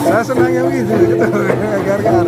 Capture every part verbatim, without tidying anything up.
Saya senang yang itu, gitu. Gar-gar.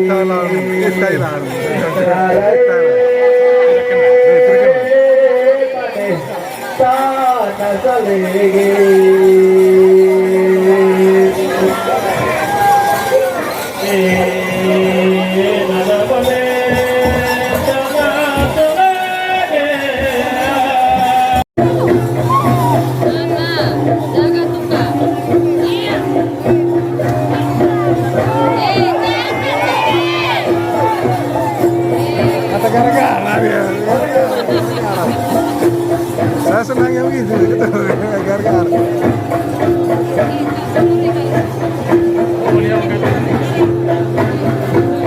Thailand, eh, Thailand. Thailand. Kata gara-gara dia. Saya senang yang itu, gitu. Gara-gara.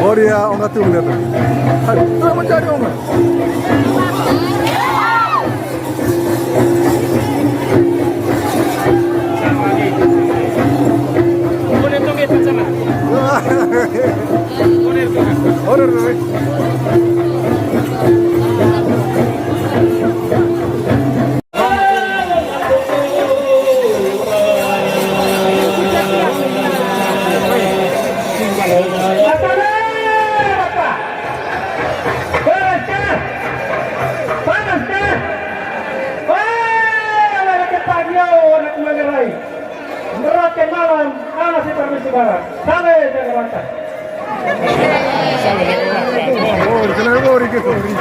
Oh, dia ongkat tuh, lihat tuh. Aduh, kenapa jadi ongkat? Order, order. Panas kah? Panas kah? Wah, ada depan yo, anak mengerai. Merauke malam, ala si permisi barat. Sale, jangan bantah. Oh, kenal Bori ke Bori.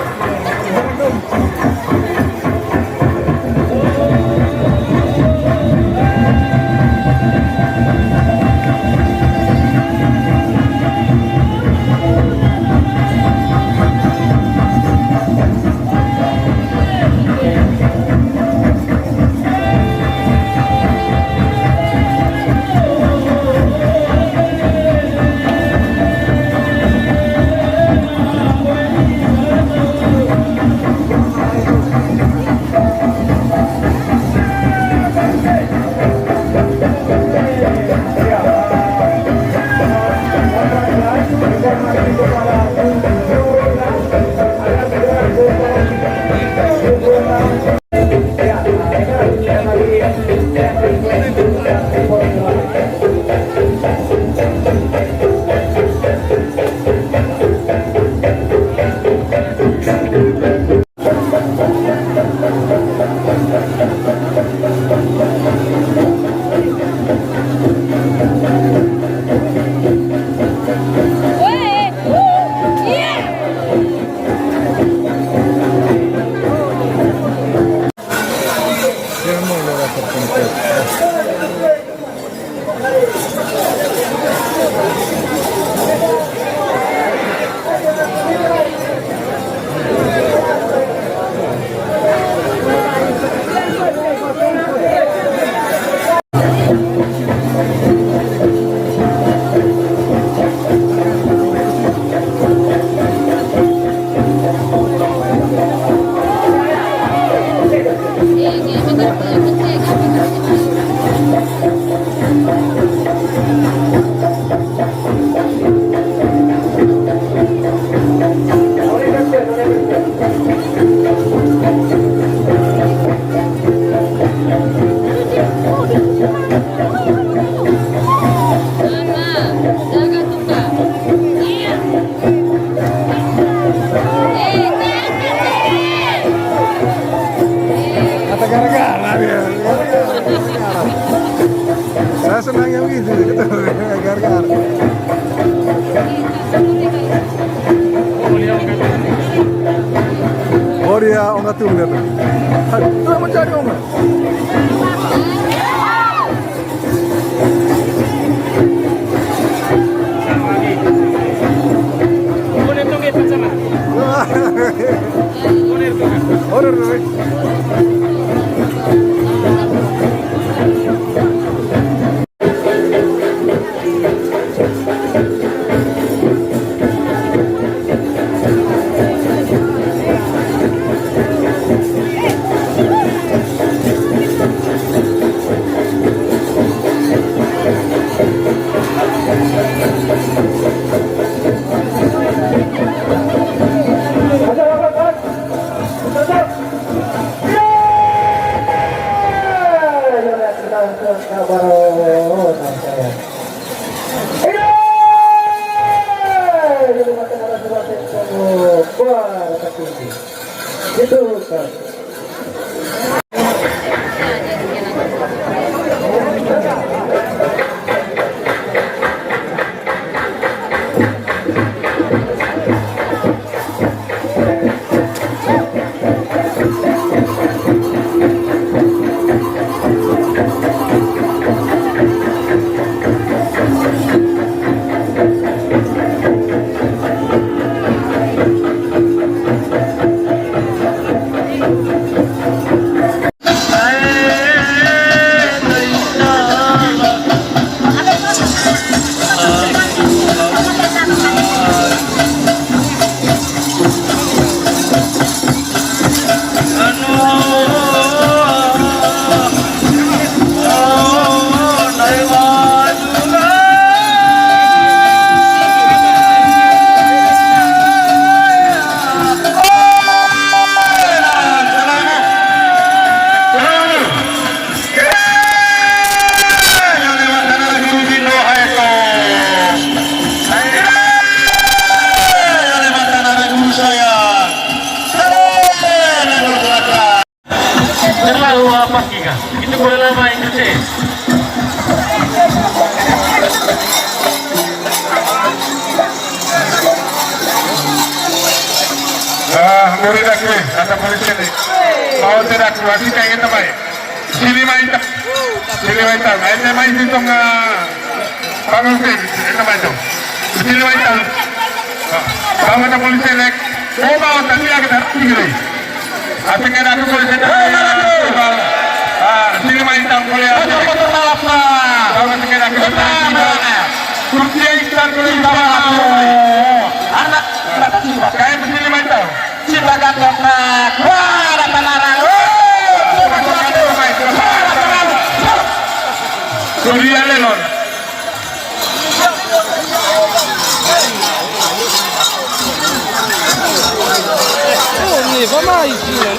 Ya, Onga tuh ngeliat. Aduh, tuh yang mencari Onga. Order, order. Itu kan. Terlalu apa kika? Itu bola lama itu sih. Ah, murid aku, ada polisi nih. Mau tidak aku, masih kayak gitu, baik. Sini main tak? Sini main tak? Main, main situ nggak? Bangun sih, enak main tuh. Sini main tak? Bangun tak polisi, Lek? Oh, mau tadi ya kita tinggi. Asing ada aku polisi. Oh, mana tuh? Ah, sini main tak boleh. Ada motor maaf, Pak. Bangun sini aku. Betul, mana? Kursi yang iklan polisi sama. Anak, anak sini, Pak. Kayak sini main tak? Cinta Gatot, nah. Wah, ada tanarang. Wah, ada tanarang. Wah, ada tanarang. Sorry, ya, Lenon. Oh, ini apa, Mai? Ini.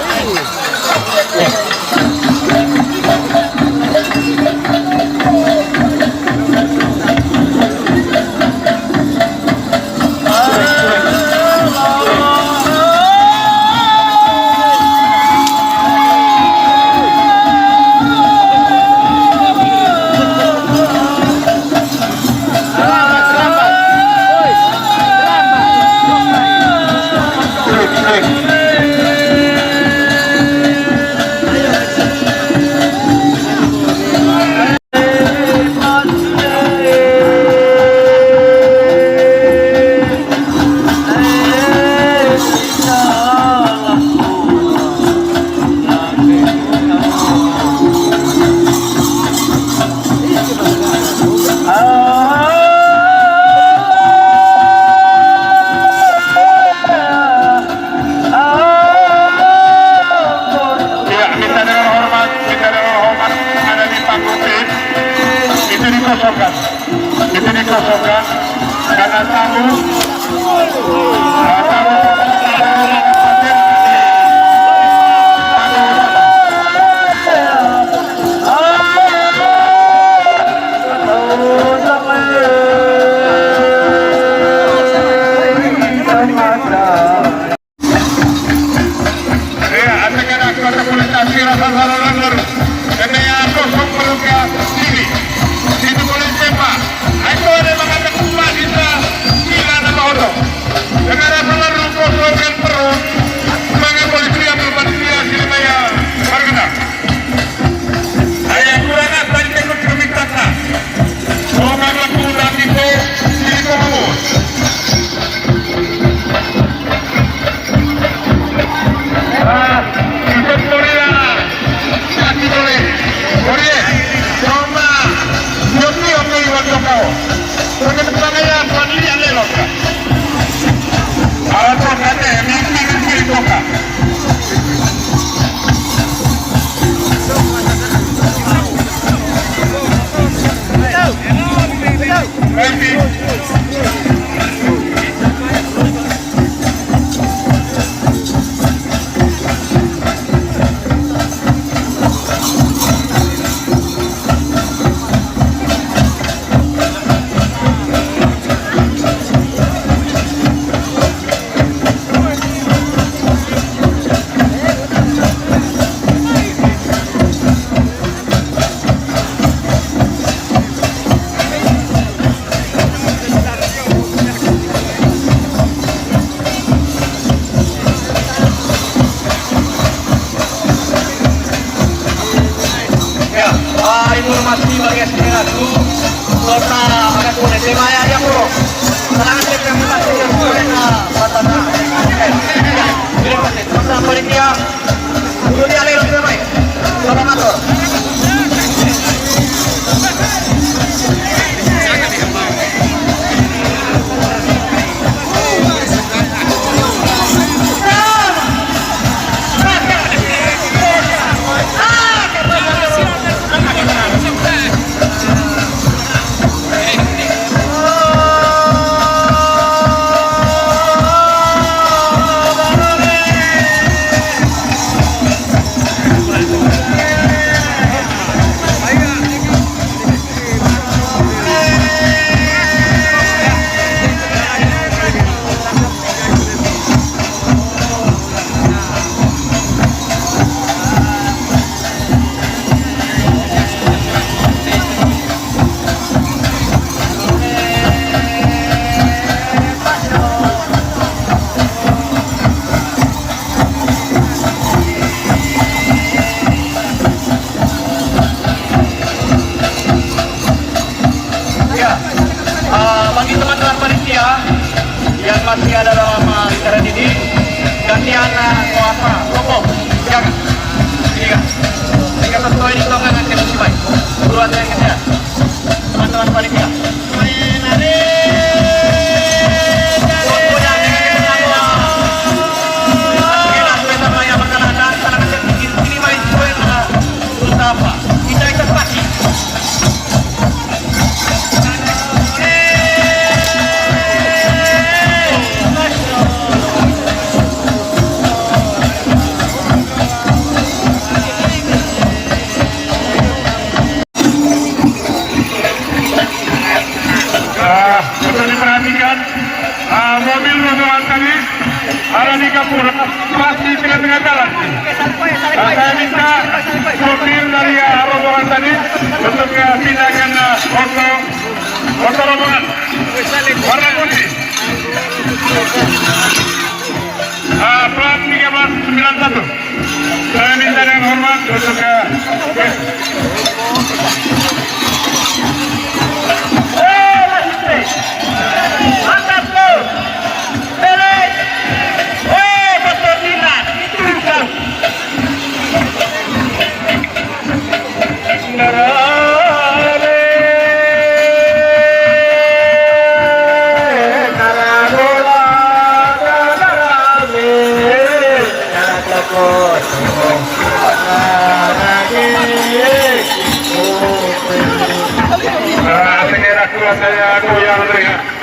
Terima kasih, Ratu. Kota Makassar, tema ya, ya, Puro. Serangan yang kami masih yang keren, ah, Batana. Oke. Terima kasih. Kota Panitia. Dulu dia lewat, terima kasih. Selamat, Bro. Ya, eh, bagi teman-teman panitia yang masih ada dalam, eh, acara ini, gantian, eh, mau apa? Kelompok, silakan. Ini kan, ini kan sesuai di tongkrongan kita, Cibai. Buruan saya kejar. Teman-teman panitia. Ah, perlu diperhatikan, ah, mobil rombongan tadi ada di Gapura, pas di tengah-tengah jalan. Ah, saya minta supir dari, ah, rombongan tadi untuk, ah, pindahkan, ah, oto, oto rombongan warna putih. Ah, plat tiga belas sembilan satu. Saya minta dengan hormat untuk, eh, eh, mantap, tuh. Balik. Weh, betul, Dilan. Itu, tuh.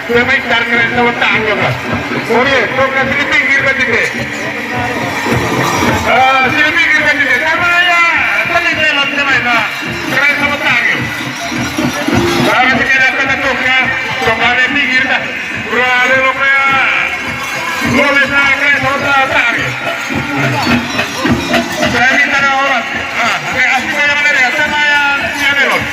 Sebentar, keren sama tangan, Bang. Oke, tongkat sini pinggir, Bang, dikit. Eh, sini pinggir, Bang, dikit. Sama ya, tadi belok sama ya, Bang. Keren sama tangan. Kalau masih ada kena tongkat, tongkat ada pinggir dah. Bro, ada lo kayak, lo bisa keren sama tangan. Saya minta ada orang. Ah, kayak asli banyak ada ya, sama yang punya belok.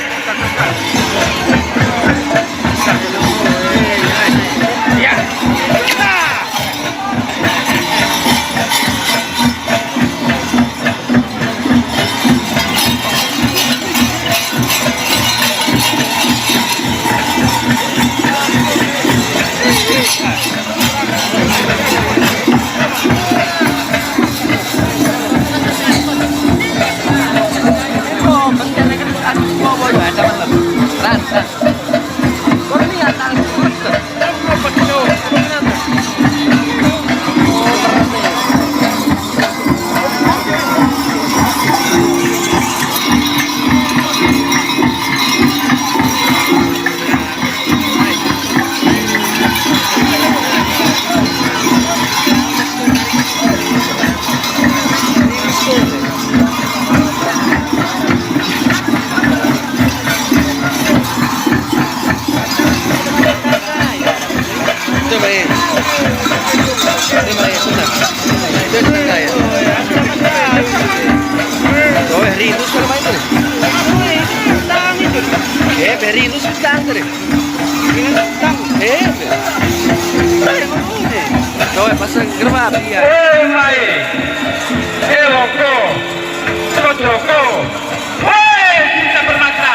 Coba, eh. Coba, eh, sudah. Sudah, sudah, ya. Oh, eh, rindu sudah main tuh. Eh, eh, rindu sudah tuh. Eh, eh. Coba pasang gerbang, ya. Eh, mai. Eh, loko. Loko. Woi, Cinta Permata.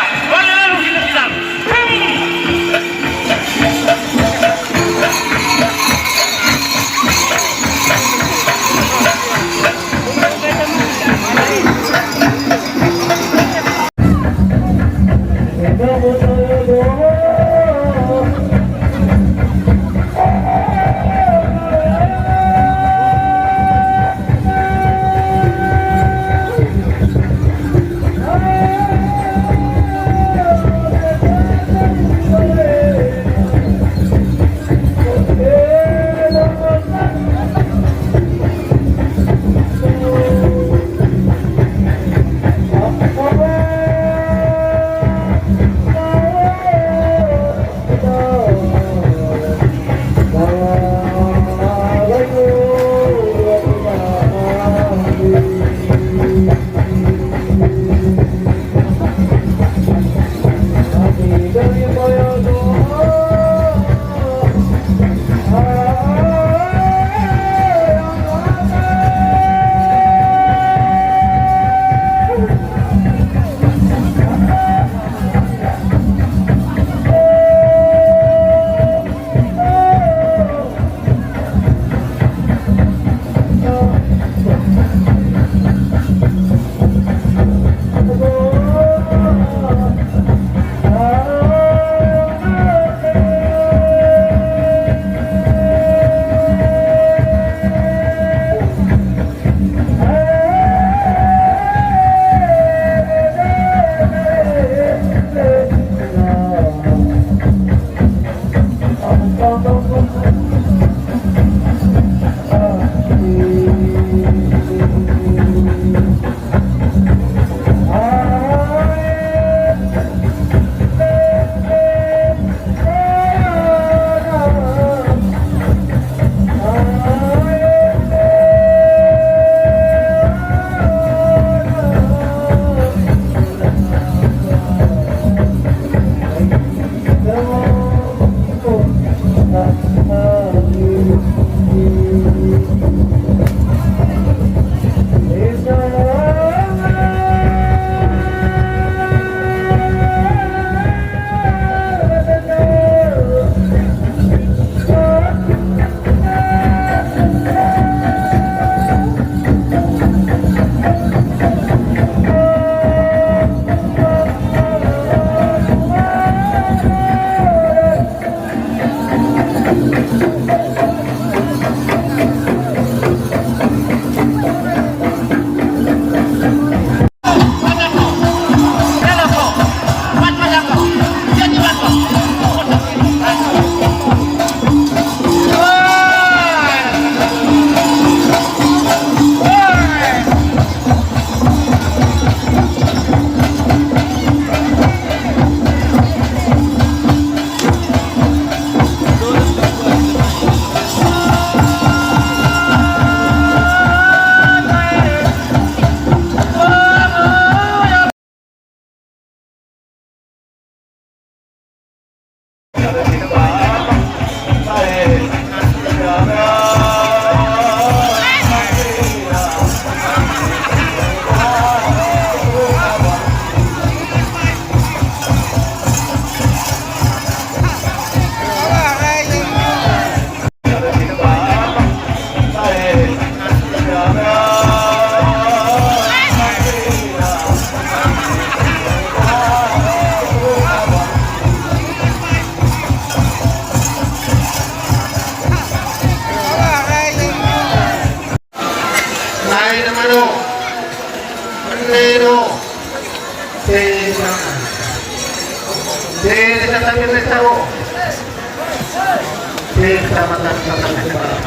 Kecamatan Batang Kumbang.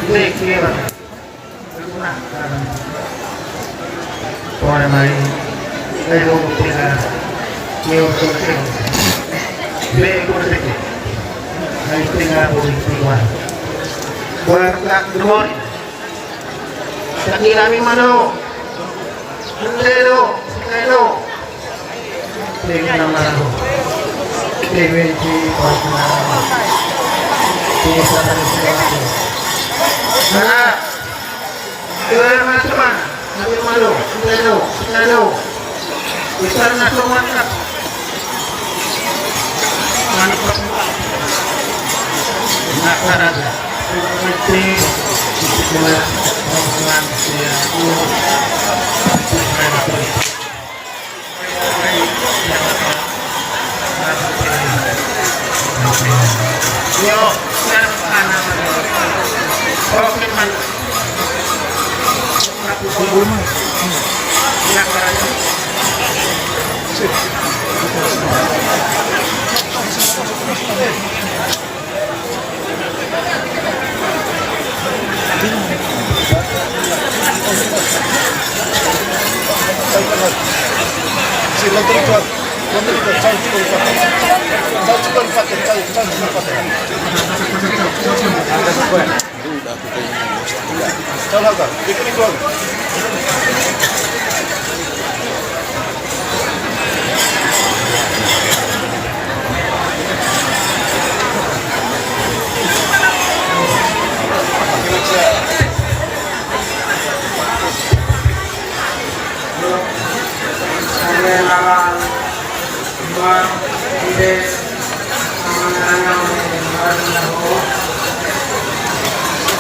Ini kira. Ore mai, ai hono pena, neo soseng. Be kurang sedikit. Ai pena boleh keluar. Warga Gemori. Sakirami mano. Sendelo, sendelo. Dewi Namaro. Dewi di Pasuruan. Desa Tanjung Sewati. Nah, Dewi Mas Teman. Nabi Malu, Sendelo, sendelo. Besar nak mantap.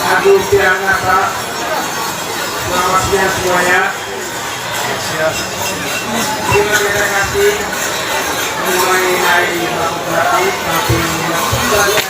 Aku bilang apa? Selamatnya semuanya. Terima kasih. Mulai dari Bapak Bupati, tapi